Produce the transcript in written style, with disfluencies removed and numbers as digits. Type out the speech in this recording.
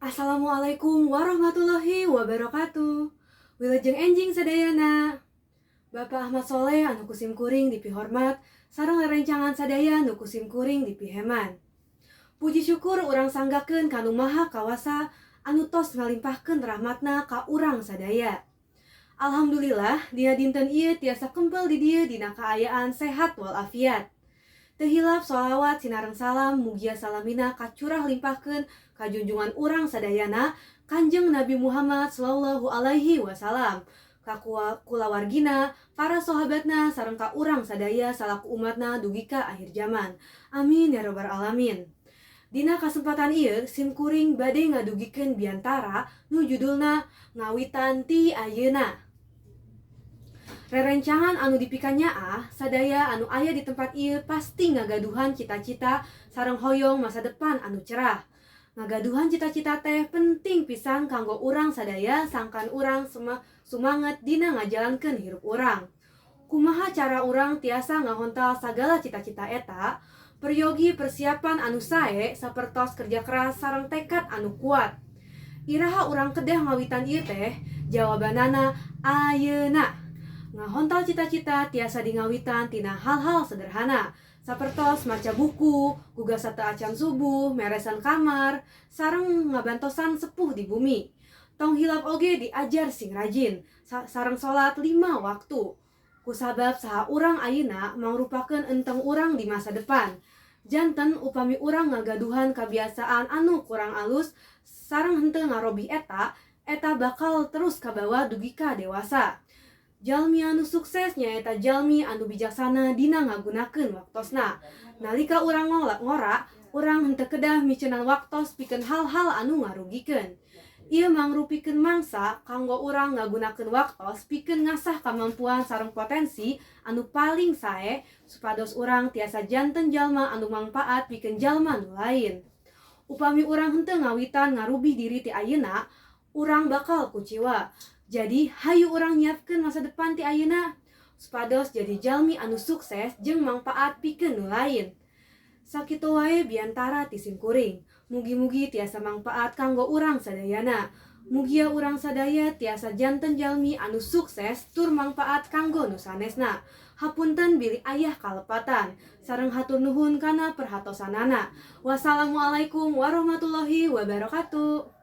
Assalamualaikum warahmatullahi wabarakatuh. Wilujeng enjing sadayana. Bapak Ahmad Soleh anu ku sim kuring dipihormat sareng rerencangan sadaya nu ku sim kuring dipiheman. Puji syukur urang sanggakeun ka Nu Maha Kawasa anu tos ngalimpahkeun rahmatna ka urang sadaya. Alhamdulillah, dina dinten ieu tiasa kempel di dieu dina kaayaan sehat walafiat. Teu hilap sholawat sinareng salam mugia salamina kacurah limpahkeun ka junjungan urang sadayana, Kanjeng Nabi Muhammad sallallahu alaihi wasallam, ka kulawargina, para sahabatna, sareng ka urang sadaya salaku umatna dugi ka akhir zaman. Amin ya robbal alamin. Dina kasempatan ieu sim kuring bade ngadugikeun biantara nu judulna "Ngawitan ti Ayeuna". Rerencangan anu dipikanyaah sadaya anu aya di tempat ieu pasti ngagaduhan cita-cita sareng hoyong masa depan anu cerah. Ngagaduhan cita-cita teh penting pisan kanggo urang sadaya sangkan urang sumanget dina ngajalankeun hirup urang. Kumaha cara urang tiasa ngahontal sagala cita-cita eta? Peryogi persiapan anu sae sapertos kerja keras sareng tekad anu kuat. Iraha urang kedah ngawitan ieu teh? Jawabanana ayeuna. Ngahontal cita-cita tiasa dingawitan tina hal-hal sederhana sapertos maca buku, gugah sateuacan subuh, meresan kamar, sareng ngabantosan sepuh di bumi. Tong hilap oge diajar sing rajin sareng salat 5 waktu. Kusabab saha urang ayeuna mangrupakeun enteng urang di masa depan. Janten upami urang ngagaduhan kabiasaan anu kurang alus sareng henteu ngarobih eta, eta bakal terus kabawa dugi ka dewasa. Jalmi anu sukses nyaeta jalmi anu bijaksana dina ngagunakeun waktosna. Nalika urang ngora, urang henteu kedah miceunan waktos pikeun hal-hal anu ngarugikeun. Ieu mangrupikeun mangsa kanggo urang ngagunakeun waktos pikeun ngasah kamampuan sareng potensi anu paling sae supados urang tiasa janten jalma anu mangpaat pikeun jalma nu lain. Upami urang henteu ngawitan ngarubih diri ti ayeuna, urang bakal kuciwa. Jadi hayu urang nyiapkeun masa depan ti ayeuna supados jadi jalmi anu sukses jeung mangpaat pikeun nu lain. Sakitu wae biantara ti sim kuring. Mugi-mugi tiasa mangpaat kanggo urang sadayana. Mugia urang sadaya tiasa janten jalmi anu sukses tur mangpaat kanggo nu sanesna. Hapunten bilih aya kalepatan. Sareng hatur nuhun kana perhatosanana. Wassalamualaikum warahmatullahi wabarakatuh.